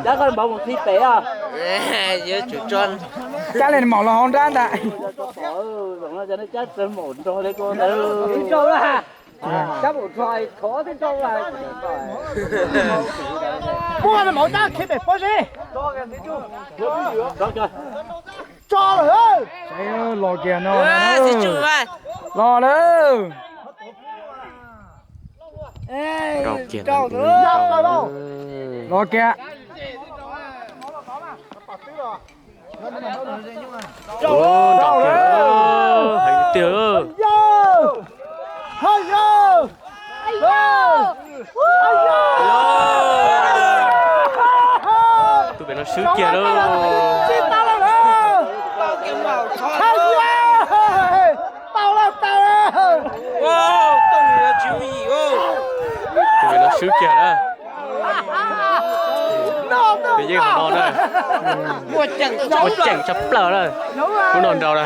Cab koj maum mus khi pem os. Cab li maum los hauv nrab ntag. Cab maum nrog li ko ntawd. Cab maum nrog khov thiab rau. Muab maum cab khi pem pob zeb. Tso lawm. Los kiag no. Los lawm. Los kiag. Nrau kiag, heev tiag. Tus pem no swb kiag lawm. Tus pem no swb kiag lawm. Peb yeej hov no na. Muaj ceem tshaj plaws na. Hnub no nrau na.